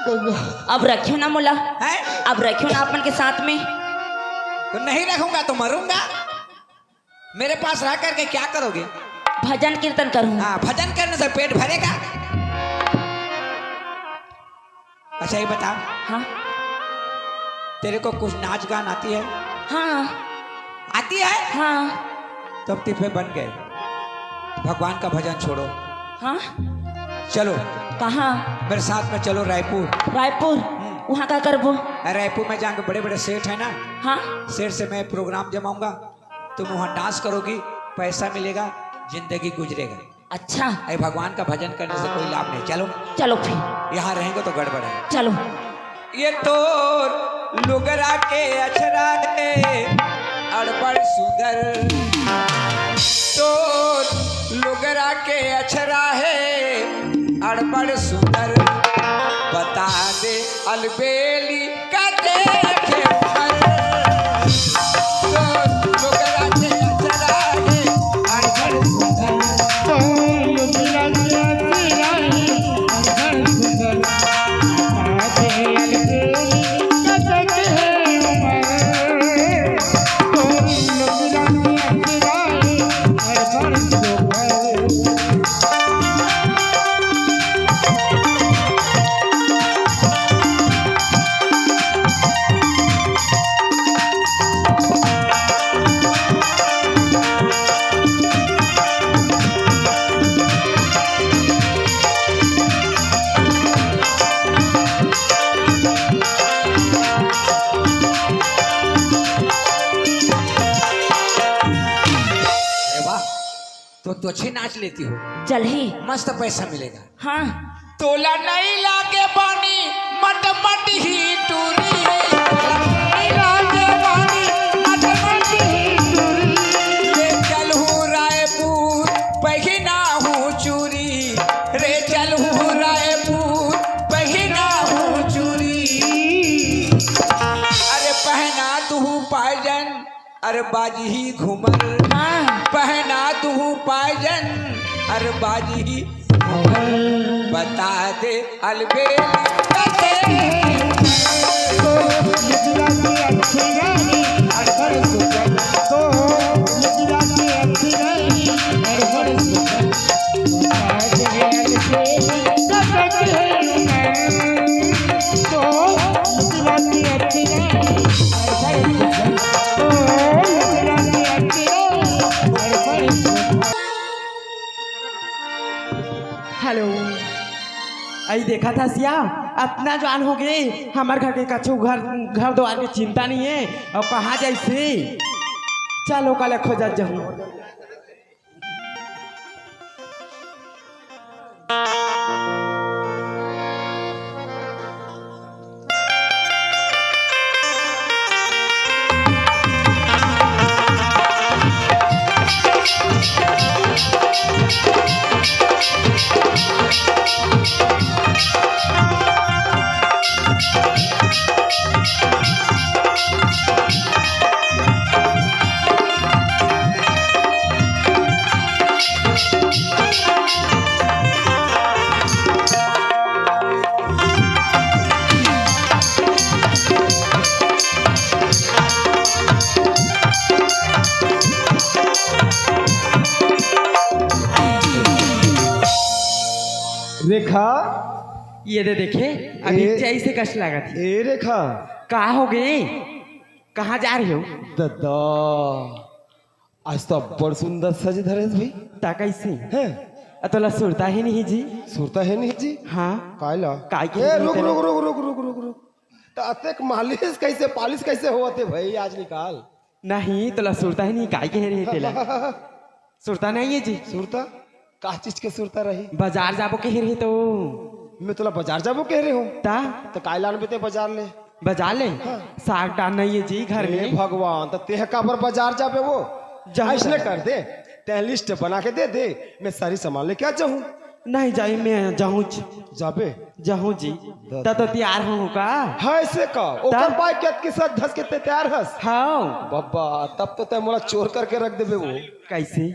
गंगा। अब रखियो ना मोला, हैं? अब रखियो ना अपन के साथ में। तो नहीं रखूंगा तो मरूंगा। मेरे पास रह करके क्या करोगे? भजन कीर्तन करूंगा। हाँ, भजन करने से पेट भरेगा? अच्छा ये बता। हाँ। तेरे को कुछ नाच गान आती है? हाँ। आती है? हाँ। तब तिपे बन गए। भगवान का भजन छोड़ो। हाँ। चलो। कहाँ? मेरे साथ में चलो रायपुर। रायपुर? हम्म। वहाँ का करबो? रायपुर में जाके बड़े बड़े सेठ है ना। हाँ। सेठ से मैं प्रोग्राम जमाऊंगा, तुम वहाँ डांस करोगी, पैसा मिलेगा, जिंदगी गुजरेगा। अच्छा। अरे भगवान का भजन करने से कोई लाभ नहीं। चलो। चलो फिर। यहाँ रहेंगे तो गड़बड़ है। चलो। ये तो लुगरा के अछरा है अड़बड़ सुंदर, तो लुगरा के अछरा है अड़बड़ सुंदर, बता दे अलबेली तो, तो अच्छे नाच लेती हो। चल ही। मस्त पैसा मिलेगा। हाँ। तोला नहीं लागे बानी मट मट ही टूरी। अरे बाजी ही घूमर। हाँ। पहना तू पायजन, अरे बाजी बता दे अलबेली। तो मिथिला की अच्छी रानी अड़बड़ सुंदर, तो मिथिला की अच्छी रानी अड़बड़ सुंदर। हेलो, अई देखा था सिया, अतना जान हो गए, हमर घर के कछु घर, घर दुआर के चिंता नहीं है। अब कहाँ जाइसे? चलो, काले खोजत जाहूँ। रेखा, ये दे देखे, अभी ए, चाय से कस लागत हे। ए रेखा, का हो गए? कहाँ जा रहे हो? ददा, आज तो अब्बड़ सुंदर सज धरे हस भाई। ता कैसे? हैं? अ, तोला सुरता हे नहीं जी? सुरता हे नहीं जी? हाँ। काय ला? काय के ए, नहीं रुक, तेला? रुक, रुक, रुक, रुक, रुक, रुक। त अतेक मालिश कैसे, पालिश कैसे होवत हे भाई? आज निकाल। नहीं, तोला सुरता हे नहीं, काय के रहे तेला? सुरता नहीं है जी। सुरता? का चीज के सुरता रही? बाजार जाबो कहे रहे तो। मैं तोला बाजार जाबो कहे रहे हूँ। ता? त काय लानबे ते बाजार ले? बाजार ले? हाँ। साग डाल नहीं है जी घर हे में। भगवान, त तेह काबर बाजार जाबे वो? जाहूँ अइसने जाहूँ। कर दे, तेह लिस्ट बना के दे दे, मैं सारी सामान लेके आ जाहूँ। नहीं जाई, मैं जाहूँ जी। जाबे? जाहूँ जी। दा- त, त तैयार हो का? हाँ, ऐसे का? ओकर ता? बाय के अतकी सज धज के ते तैयार हस? हाँ। बाबा, तब तो ते मोला चोर करके रख देबे वो। कैसे?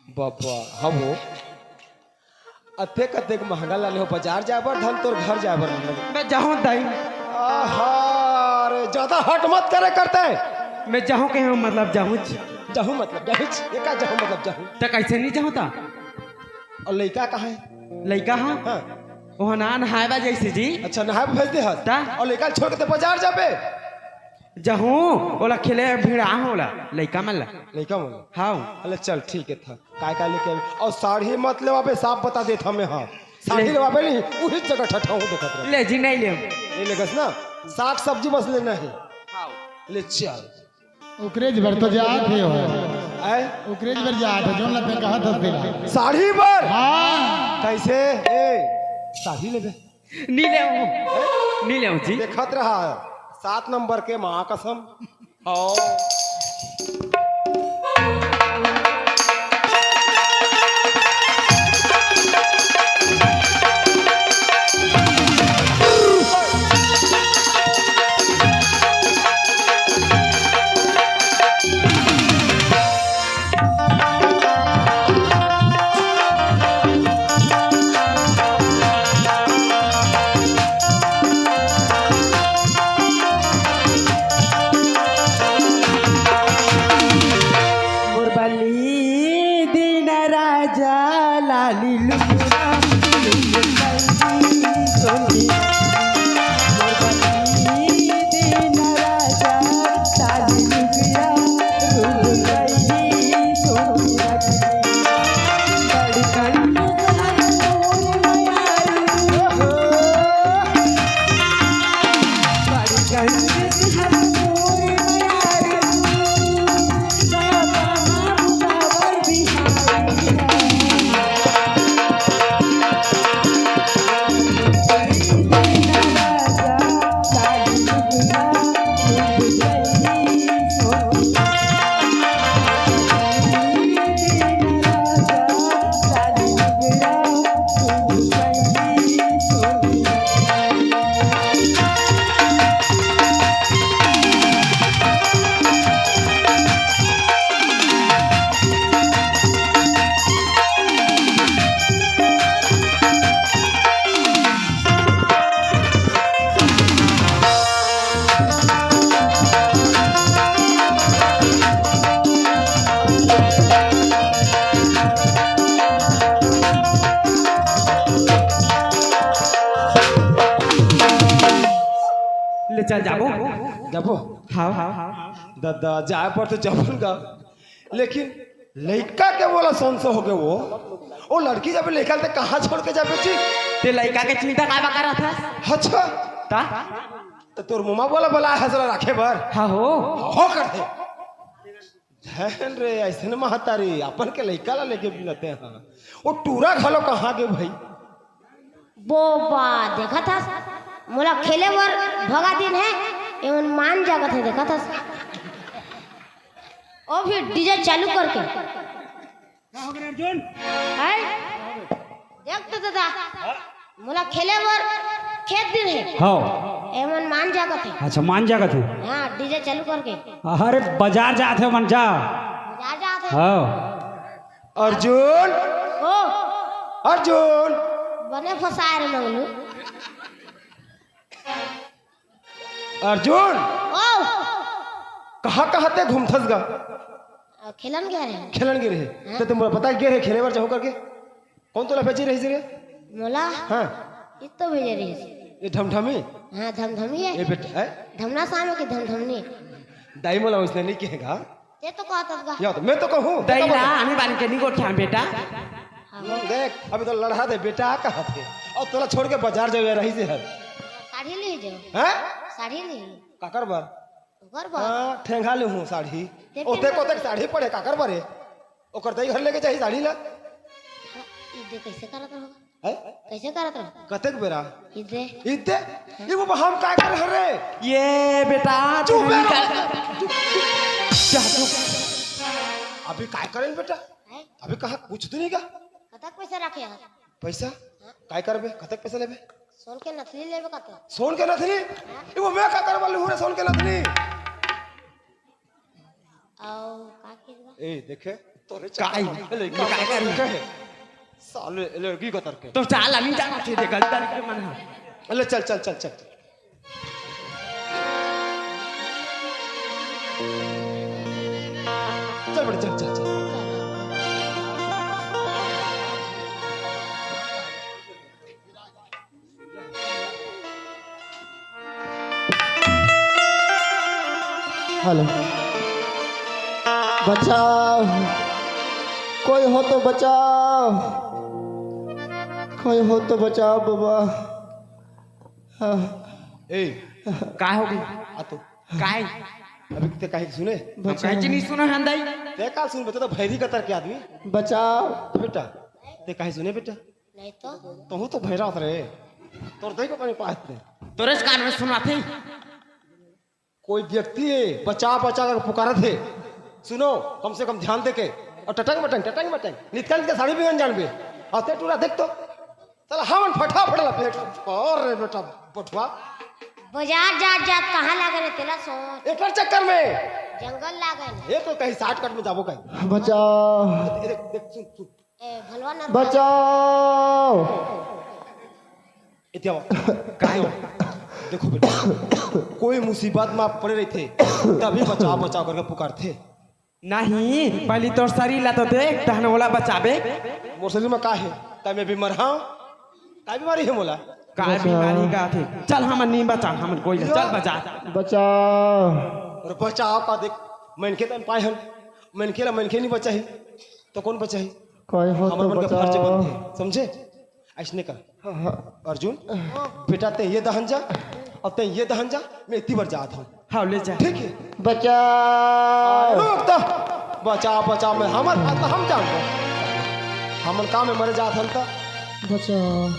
बाबा, हाँ वो। अतेक, अतेक महंगा लाने हो, बाजार जाए बर धन तोर घर जाए बर नहीं लगे। मैं जाहूँ दाई। आहा, अरे, ज्यादा हट मत करे करते। मैं जाहूँ कहे हूँ, मतलब जाहूँ जी। जाहूँ मतलब, जाहूँ जी। ये का जाहूँ मतलब जाहूँ? त कैसे नहीं जाहूँ ता? अउ लइका कहाँ हे? लइका हाँ? हाँ। ओह ना नहाए बा जइसे जी। अच्छा, नहाए भेज दे हस? ता? अउ लइका छोड़ के ते बाजार जाबे? जाहूँ, ओला खेले भिड़ा हो ओला, लइका मन ला। लइका मन ला? हाँ। अले चल, ठीक हे था। काय काय लेके आबे? अउ साड़ी मत लेवाबे, साफ बता देत हमें, हाँ। साड़ी ले। लेवाबे नहीं, उही जगह ठठाहूँ देखत रह। ले जी, नहीं ले। नहीं लेगस ना? साग सब्जी बस लेना हे। हाँ। ले चल। ओकरेच बर तो जात हे हो। आय? ओकरेच बर जात हे, जोन ला तैं कहत हस तेला। साड़ी बर? हाँ। कैसे? ए, साड़ी लेबे? नी लेहूँ। नी लेहूँ जी। देखत रहा, सात नंबर के माँ कसम। हाँ। मोर बलि दिन राजा लाली लुगरा, लुगरा सोनी। मोर बलि दिन राजा लाली लुगरा, लुगरा सोनी। बड़ कंजूस हर मोर मयारू, बड़ कंजूस हर मोर मयारू। चल जाबो। जाबो। हाँ। ददा, जाए पर तो जाबन गा, लेकिन लइका के बोला संशय हो गए वो। वो लड़की जब लइका ते कहाँ छोड़ के जाबे जी? ते लइका के चिंता का बा करत हस? अच्छा। ता? तो तोर मुमा बोला बोला है सला रखे बर। हाँ हो। हो कर दे। धन रे, ऐसन महतारी अपन के लइका ला लेके बिलते हैं। वो टूरा घलो कहाँ गे भाई? बोबा, देखत हस, मोला खेले बर भगा दिन है, एमन मान जागत है, देखत हस। ओ फिर डीजे चालू करके। का हो गे अर्जुन? है? देख तो दादा, मोला खेले बर खेत दिन है। हाँ। एमन मान जागत है। अच्छा, मान जागत है। हाँ, डीजे चालू करके। अरे, बाजार जात है मन जा। बाजार जात है। हाँ। अर्जुन। ओ। अर्जुन। बने फसाए रे मंगलू। अर्जुन। ओ। कहाँ कहाँ ते घूमथस गा? आ, खेलन गे रहे। खेलन गे रहे। हाँ। तो तुम बता गे रहे खेले बर जाहू करके। कौन तोला भेजे रहिस रे? मोला? हाँ। इतो भेजे रहिस। ये ढमढमी? हाँ, धमधमी है। ये बेटा, है? धमना सामे की धमधमनी। दाई मोला उसने नहीं कहेगा। ते तो कहत हस गा। या तो मैं तो कहूँ, दाई ला, आने बान के नहीं गोठिया बेटा। हाँ। देख, अभी तो लड़हा दे बेटा कहा थे। और तोला छोड़ के बाजार जावे रहिस है। साड़ी ले जाओ। हैं? साड़ी ले। काकर बर? ओकर बर। हाँ, ठेंगा ले हूँ साड़ी। ते ओते ठेंगा कोते ले। साड़ी पड़े काकर बरे? ओकर दाई घर लेके जाही साड़ी ला। हाँ, ई दे कैसे करत रहो? हैं? कैसे करत रहो? कतेक बेरा? ई दे। ई दे? ई वो हम काय कर हरे? ये बेटा, चुप तू बेरा। निकाल। चुप, चुप। जा, चुप। अभी काय करें बेटा? हैं? अभी कहा कुछ तो नहीं का? कतक पैसा रखे हैं? पैसा? हाँ। काय करबे? कतक पैसा लेबे? सोन के नथनी लेबे का तो? सोन के नथनी? हाँ। ई वो मैं का करबा लूँ रे सोन के नथनी? आओ, का किरबा? ए, देखे? तोरे काय? चक्कर में लड़की काय का करी? देखे? साले, लड़की का तरके। तो चाल, अमी जाना थे, देख, गलत तरीके मन हा। ले, चल, चल, चल, चल। चल बेटा, चल, चल, चल। हेलो, बचाओ, कोई हो तो बचाओ, कोई हो तो बचाओ बाबा। हाँ। ए, काय हो गई? आ तो। काय? अभी ते काहे सुने? हम बचाओ। काहे नहीं सुना हन दाई? ते का सुन, बता तो भैरी का तरके आदमी। बचाओ। बेटा, ते काहे सुने बेटा? नहीं तो। तहू तो भैरा रे। तोर दाई को पानी पात ने। तोरे कान में सुना थे। कोई व्यक्ति है, बचा बचा कर पुकारत है। सुनो, कम से कम ध्यान देके। और टटंग मटंग, टटंग मटंग। नितका नितका साड़ी बिगन जानबे। आते टूरा देख तो। साला हमन फटाफट लपेट। अरे बेटा, बटुआ। बाजार जात जात कहाँ लागे रे तेला सोच। एकर चक्कर में। जंगल लागे रे। ये तो कहीं shortcut में जाबो कहीं। बचाओ। ए, देख, देख, सुन, सुन। ए, भलवा नर- बचाओ। ए, देवा। काय हो? देखो बेटा, कोई मुसीबत में पड़े रहिथे, तभी बचाओ, बचाओ करके पुकारथे। नहीं, पहली तोर शरीर ला तो देख, तहन ओला बचाबे। मोर शरीर में का है? तब मैं भी मरहा? का बीमारी है मोला? का बीमारी का थे? चल, हमन नहीं बचा, हमन कोई नहीं। चल बचा। बचाओ। अरे बचाओ का देख, मनखे तन पाए हन, मनखे ला मनखे नहीं बचाही, तो कौन बचाही? कोई हो तो हमर मन के फर्ज बचाओ। बनथे, समझे? ऐसने कर। हाँ, हाँ। अर्जुन, बेटा, ते ये दहन जा, और ते ये दहन जा, मैं इतनी बार जात हूँ। हाँ, ले जा। ठीक है। बचाओ। रुक तो। बचाओ, बचाओ, मैं हमर बात हम जानबो। हमन का में मरे जात हन त। बचाओ।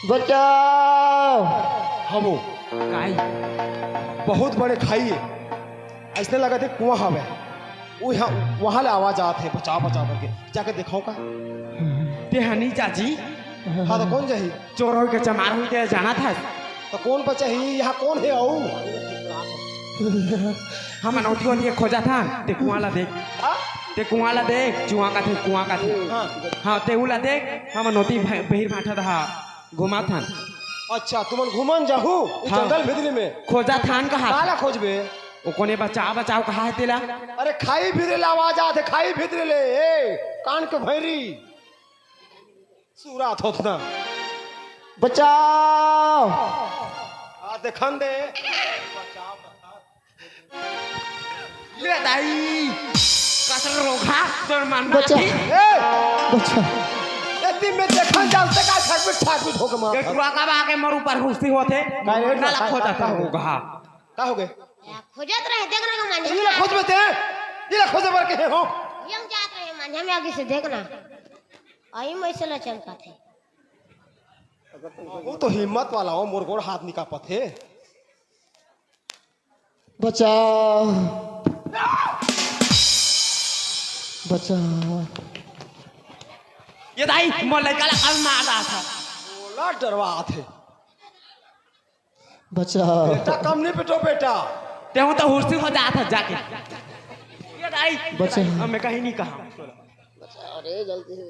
बचाओ। हबो। काय? बहुत बड़े खाई है। ऐसने लगथे कुआं हवे। वो यहाँ, वहाँ ले आवाज आत है, बचाओ, बचाओ करके। जाके देखाओ का? ते हनी चाची। हाँ, तो कौन जाही? चोर होई के चमार होई के जाना था। तो कौन बचाही? यहाँ कौन है आऊ? हमन ओती ओती खोजत हन, ते कुआं ला देख। हाँ? ते कुआं ला देख, चुआं का थे, कुआं का थे। हाँ। हाँ, ते उला देख, हमन ओती भे-, बहिर भाठा दहा घुमात हन। अच्छा, तुमन घूमन जाहू, हाँ। जंगल भीतरी में? खोजत हन कहा? काला खोजबे? ओ कोने बचाओ, बचाओ कहा है तेला? अरे, खाई भीतरी ले आवाज आत है, खाई भीतरी ले, ए, कान के भैरी। सुरात होत ना। बचाओ। देखन दे। ले दाई, कसर रोगहा, तोर मन बचा। ए! बचा। एती में देखन जाल ते का छाटपीट, छाटपीट होके मार। ये टुआ का बा के मोर ऊपर हुस्ती होथे। का रे, नाला का, खोजत का, का हो? रोगहा। का हो गे? या, खोजत रहे, देख रहे हो, मांझा। ये ला खोज में ते। ये ला खोजे बर के हो। ये हम जात रहे, मांझा में आगे से देखना। आई मैं से ला चमकाथे। वो तो हिम्मत वाला हो, मोर गोड़ हाथ निकापत हे। बचा। बचा। ये दाई, मोर लइका ला कल मार डारथे। मोला डरवाथे। बचा। बेटा, कम नहीं पिटो बेटा। तेहू तो हुस्ती हो जात हे जाके। ये दाई, बचा। अब मैं कहीं नहीं कहा। अरे, गलती है।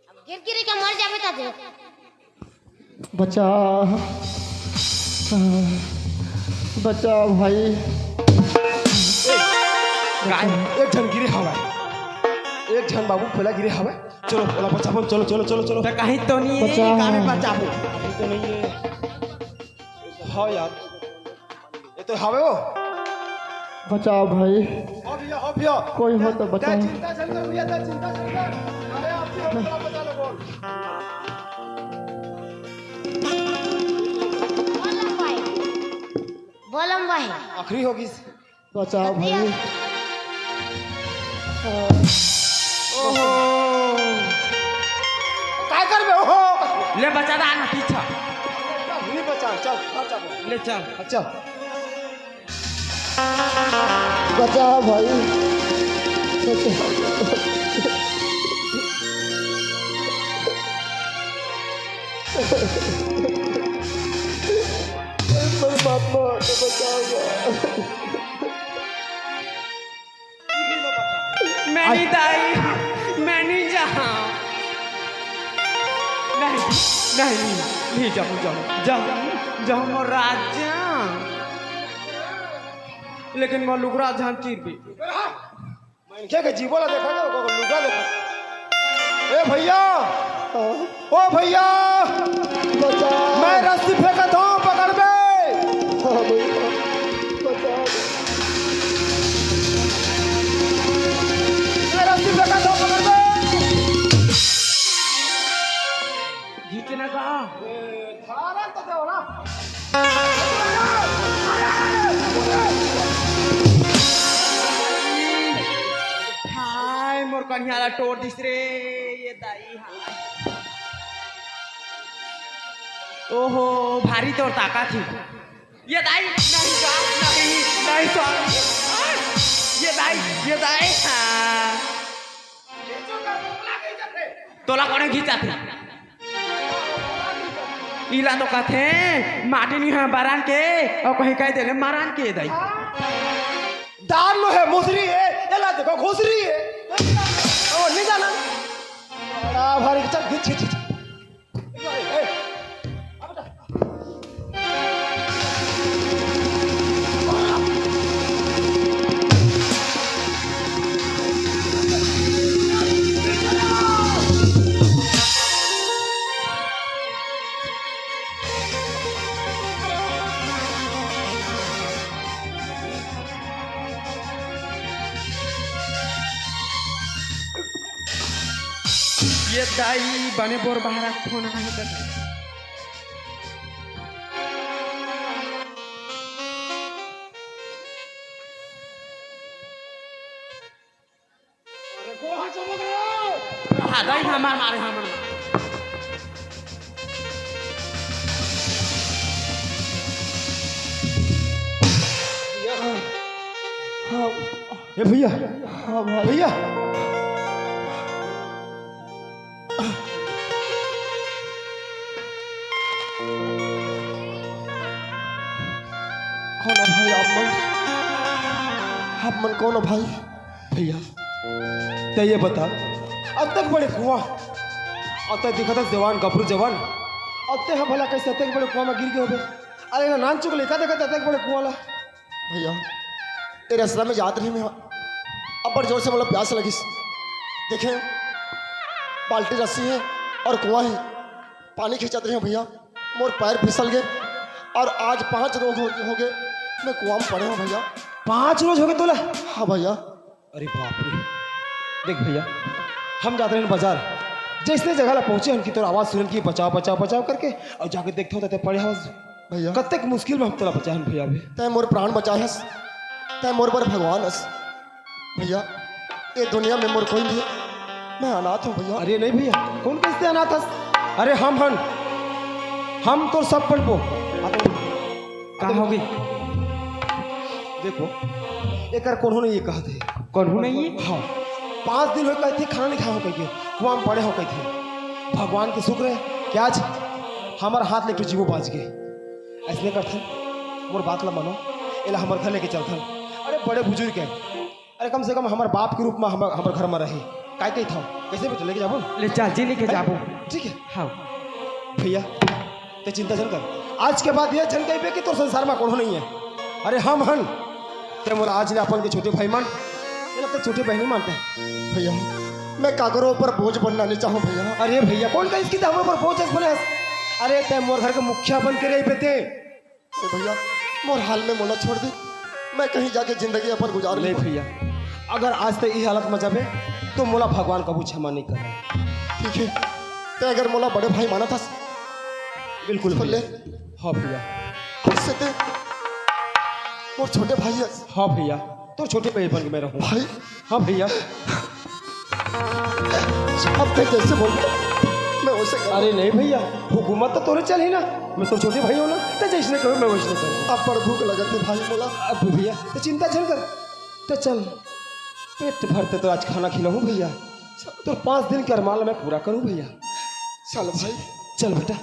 अब गिर गिर के मर जाबे त दे। बचा। बचा भाई। काय? एक झन गिरे हवय। एक झन बाबू पेला गिरे हवय। चलो, ओला बचाबो, चलो, चलो, चलो, चलो। त कहीं तो नहीं है, बचा। कामे बचाबो। कहीं तो नहीं है। हाँ यार। ये तो हवे वो। बचाओ भाई। हो भैया, हो भैया। कोई हो तो बचाओ। चिंता झन कर भैया, चिंता झन कर। अरे आप भी हम बचा लो बोल। बोलम भाई। बोलम भाई। आखिरी होगी। बचाओ भाई। ओहो। काय करबे? ओहो। ले बचा दा ना पीछा। नहीं बचा, चल, चल, चल। ले चल। अच्छा। बचाओ भाई। बचाओ। मेरे बाप माँ को बचाओ यार। मैं नहीं दाई, मैं नहीं जाहा। नहीं, नहीं, नहीं, नहीं जाहूँ, जाहूँ, जाहूँ, जाहूँ मोर राजा। लेकिन मोर लुगरा झन चीरबे। मनखे के जीवो ला देखा जाओ, ओकर लुगरा देखा। ए भैया, ओ भैया, बचा। मैं रस्सी फेंकत हूँ, पकड़ बे। हाँ भैया, बचा। मैं रस्सी फेंकत हूँ, पकड़ बे। खींचने का। ए, धारा तो दो ना। हाय, मोर कन्हिया ला टोर दिस रे, ये दाई हाय। ओहो, भारी तोर ताकत ही। ये दाई, नहीं जा, नहीं, नहीं जा। ये दाई, ये दाई, हाँ। तोला कोने खींचाथे? इला तो कथे, माटी नहीं है बरान के, अउ कहीं कह देले मरान के दाई। दार लो है, मुसरी है, एला देखो, घुसरी है। ओ, नहीं जाना। बड़ा भारी, चल, खींच, खींच, खींच। ये दाई बने बोर बहारा फोन आहे त। हाँ, दाई हमार मारे, हमार मारे। हाँ। ए भैया। हाँ भाई। भैया। कौन हो भाई आप मन? आप मन कौन हो भाई? भैया, तैं ये बता, अतेक बड़े कुआं, अतेक दिखत हे जवान, गबरू जवान, अतेक ह भला कइसे अतेक बड़े कुआं में गिर गे होबे? अरे ना, नानचुक लइका देखत अतेक बड़े कुआं ला। भैया, ए रस्ता में जात रही मैं, अब्बड़ जोर से मोला प्यास लगिस। देखे, बाल्टी रस्सी हे अउ कुआं हे, पानी खींचत रही भैया, मोर पैर फिसल गे, और आज पाँच रोज हो, हो गए, मैं कुआं में पड़े हंव भैया। पाँच रोज हो गए तोला? हाँ भैया। अरे बाप रे, देख भैया, हम जात रहेन बाजार, जइसने जगह ला पहुंचे हन कि तोर आवाज सुनेन कि बचाव, बचाव, बचाव करके, और जाके देखथंव त तैं पड़े हवस। भैया। कतेक मुश्किल में हम तोला बचाए हन भैया अभी। तैं मोर प्राण बचाए हस, तैं मोर बर भगवान हस। भैया, ये दुनिया में मोर कोई नहीं है, मैं अनाथ हूँ भैया। अरे नहीं भैया, कोन कहिस तैं अनाथ हस? अरे हम हन, हम तोर सब बनबो। आ तो का होगे? देखो, एकर कोनो नहीं ये कहत हे। कोनो नहीं? हाँ, पाँच दिन हो कहिथे खाना नहीं खाए हंव कहिके, कुआं में पड़े हंव कहिथे। भगवान के शुक्र हे कि आज हमर हाथ ले तो जीवो बाच गे। अइसने करथन, मोर बात ला मानो, एला हमर घर लेके चलथन। अरे बड़े बुजुर्ग हे, अरे कम से कम हमर बाप के रूप में हमर, हमर घर में रहे। काय कहिथव? कइसे बेटा, लेके जाबो? ले चल जी, लेके जाबो। ठीक हे। हाँ। भैया, तैं चिंता झन कर, आज के बाद ये झन कहिबे कि तोर संसार में कोनो नहीं हे। अरे हम हन, तैं मोला आज ले अपन के छोटे भाई मान, एला तैं छोटे भाई नहीं मानते। भैया, मैं काकरो ऊपर बोझ बनना नहीं चाहूँ भैया। अरे भैया, कोन कहिस कि तैं हमर ऊपर बोझ अस बने हस? अरे तैं मोर घर के मुखिया बन के रहिबे तैं। ए भैया, मोर हाल में मोला छोड़ दे, मैं कहीं जाके जिंदगी अपन गुजार नहीं लूँ। भैया, अगर आज तैं ई हालत में जाबे तो मोला भगवान कभू क्षमा नहीं करे। ठीक हे, तैं अगर मोला बड़े भाई मानत हस, बिल्कुल सुन ले। भैया। हाँ भैया। खुश से तैं मोर छोटे भाई हस। हाँ भैया, तोर छोटे भाई बन के मैं रहूँ। भाई। हाँ भैया। अब तैं जइसे बोलबे, मैं वइसे करूँ। अरे नहीं भैया, हुकूमत तो तोरे चलही ना, मैं तोर छोटे भाई हंव ना, तैं जइसने कहे मैं वइसने करूँ। अब बड़ भूख लगत हे भाई मोला। अब भैया, तैं चिंता झन कर, तैं चल, पेट भर तैं तोर आज खाना खिलाहूँ भैया, तोर पाँच दिन के अरमान ला मैं पूरा करूँ भैया। चल भाई। चल बेटा।